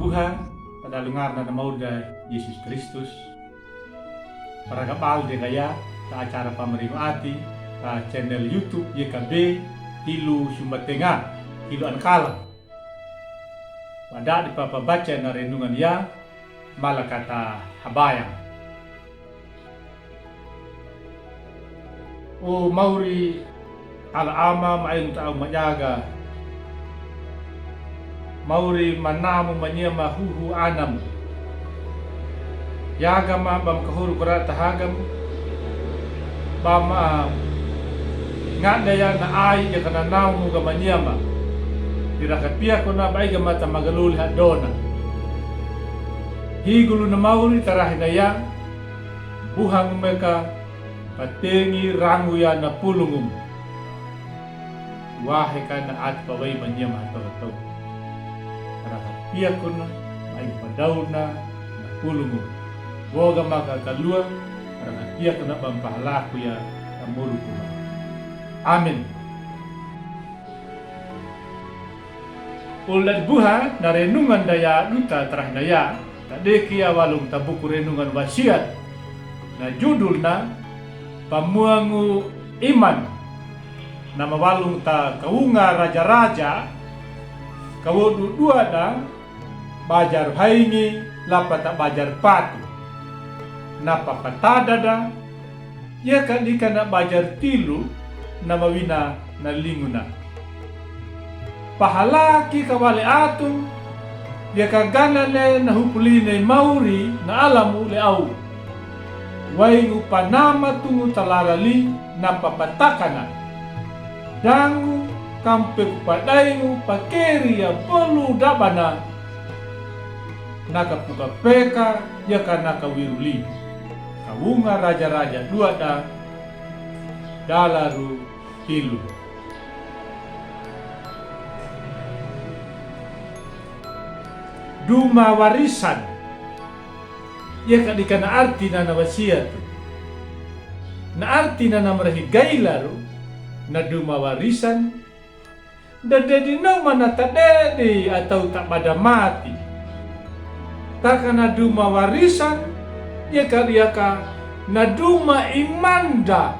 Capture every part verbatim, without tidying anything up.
Tuhan, ta dalungar na mauri da Jesus Kristus. Para gabal de gaya, ta acara pamaringo ati, ta channel YouTube Y K B, Tilu Sumbatenga, Tilu Ankala. Ba dadi papabaca na renungan ya, mala kata habayang. O mauri Ala Ama, maeng ta au majaga. Mauri manamu manyema huhu anamu. Yaga ma bam kahoru kura tahagam. Bam, ah, ngada ya na ai ya kana namu ga manyema. Ira kapia kona bai ga mata magaluli hadona. Higulu na mauri tarahi na ya. Buhangu meka patengi rangu ya na pulungum. Wahe kana ati pawai manyema hatau-hatau. Raka piakuna, mai padauna na pulungum. Boga maka kalua, raka piakuna bam pahalaku ya na murukuma. Amin. Ula buha na renungan da ya duta tarahi na ya, ta deki ya walung ta buku renungan Wasiat. Na judul na Pamuangu Iman. Na mawalung ta kaunga raja-raja, kawodu dua da, bajar haingi, lapa ta bajar patu. Na papatada da, ya kadika na bajar tilu, na mawina na linguna. Pahalaki kawale atun, ya kagana ne na hupuline mauri na alamu le au. Waingu panama tungu talara li na papatakana. Dangu kampe kupadaingu pakeri ya bolu dabana. Na kapuka peka ya kanaka wiruli. Kaunga raja-raja dua da dalaru tilu. Duma warisan. Ya kadika na arti na na wasiat. Na arti na na marahi gailaru. Na duma warisan. Da dedi nau mana ta dedi atau ta bada mati. Taka na duma warisan, ya kadiaka na duma imanda.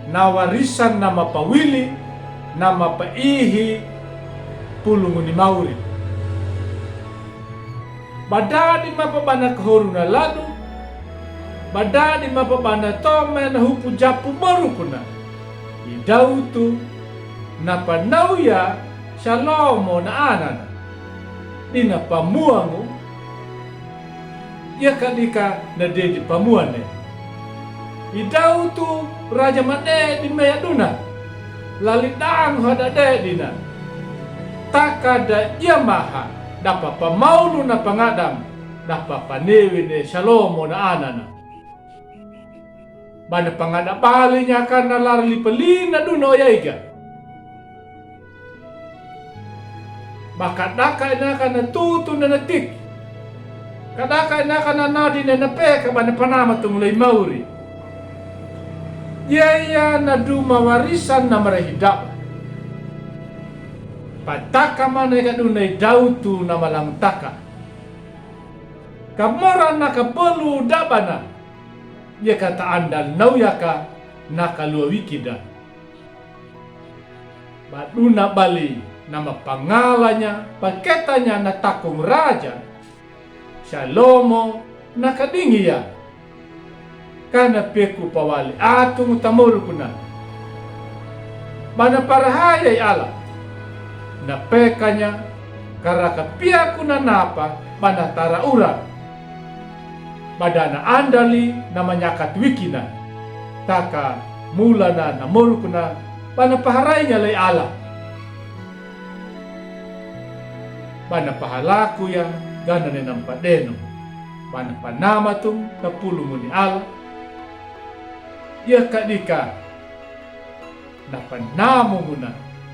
Na warisan na mapawili, na mapaihi, pulungu ni mauri. Badadi mapa bana kahoru na ladu, badadi mapa bana tome na hupu japu morukuna. I Dautu na panauya Salomo na anana. Dina pamuangu, ya kadika na dedi pamuane. I Dautu raja madedi meyaduna. Lali dangu hadadedina. Taka da yamaha, dapa pamaulu na pangadam, dapa panewe ne Salomo na anana. Bana pangada bali nyaka na lara lipalina duna o yaiga. Ba kadaka inaka na tutu na natik. Kadaka inaka na nadi na napeka bana panama tumulai mauri. Yaya na duma warisan na marahi daba. Pataka mana iga duna i Dautu na malangtaka. Kamora na kabolu dabana. Ya kata andal nau yaka na kalua wikida. Ba duna bali na mapangalanya, paketanya na takung raja. Salomo na kadingi ya. Kana peku pawali atung tamorukuna. Bana parahaya i ala. Na pekanya, karaka piakuna napa, bana taraura. Badana andali na manyakat wikina. Taka mulana na morukuna, bana paharainya lai ala. Bana pahalaku ya, gana ne nampadeno. Bana panama tung, tapulungu ni ala. Ya kadika. Na panamunguna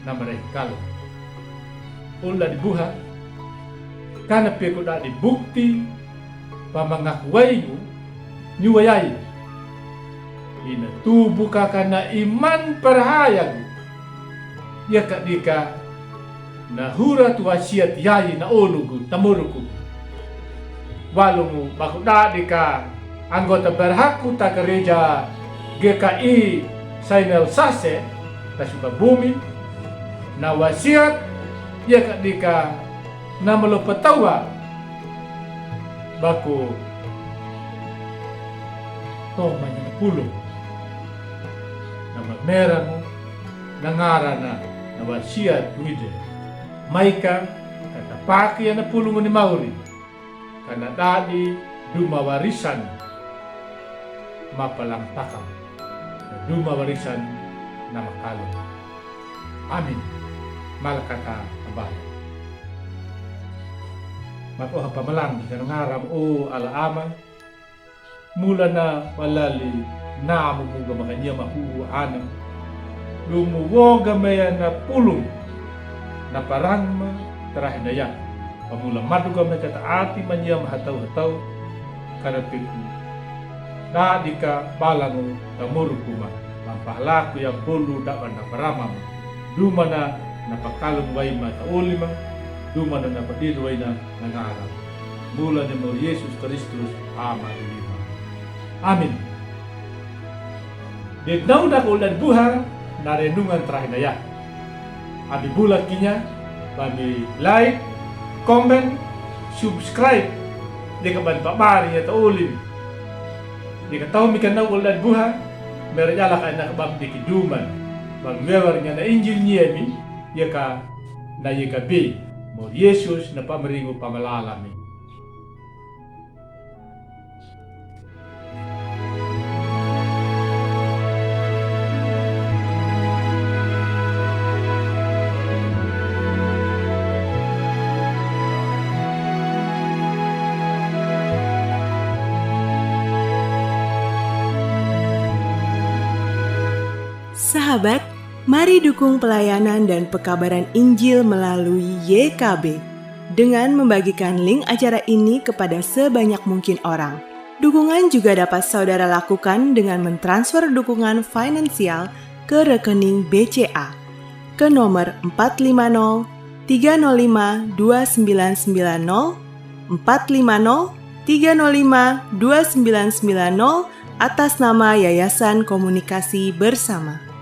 na marahi kalo. Ula dibuha, kana peku dadi bukti, pamangakuaigu, nyuwayai. Ina tubu kaka na iman parahayagu. Ya kadika, Na hura tu wasiyat yayi na olugu tamoruku. Walungu baku dadi ka anggota berhak kuta gereja G K I Sainel Sase, na Sukabumi, na wasiyat, iya ka dika na malo patawa baku toma nya na pulung. Na mamerangu na ngarana na wasiyat wide. Maika ka tapaki ya na pulungu ni mauri. Ka na dadi duma warisan mapalampakam. Na duma warisan na makalung. Amin. Malakata abal. Matoha pamalang ka na ngaram o Ala Ama. Mula na walali namu muga makaniya mahu ana. Lumu woga meya na pulung na parang ma tarahi na ya. Pamula maduga me kata ati maniya mahatau-hatau. Ka na teku dadi ka balangu tamoruku ma. Mampahalaku ya bolu daba na parama ma. Duma na na pakalung wai ma taoli ma. Duma na na padin wai na na ngaram. Mula ni mori Yesus Kristus ama di lima. Amin. Di nau da ko ulan buha na renungan tarahi na ya. Ami bula kinya bami like, komen, subscribe. Deka bani pabari ya taoli mi. Deka tau mi ka nau ulan buha mera jala ka ena ka bam deki duman. Bami wewar nya na Injil nya mi. Iya ka na iya ka bi. Mori Yesus na pamaringu pamalala mi. Sahabat, mari dukung pelayanan dan pekabaran Injil melalui Y K B dengan membagikan link acara ini kepada sebanyak mungkin orang. Dukungan juga dapat saudara lakukan dengan mentransfer dukungan finansial ke rekening B C A ke nomor empat lima nol tiga nol lima dua sembilan sembilan nol, empat lima nol tiga nol lima dua sembilan sembilan nol, atas nama Yayasan Komunikasi Bersama.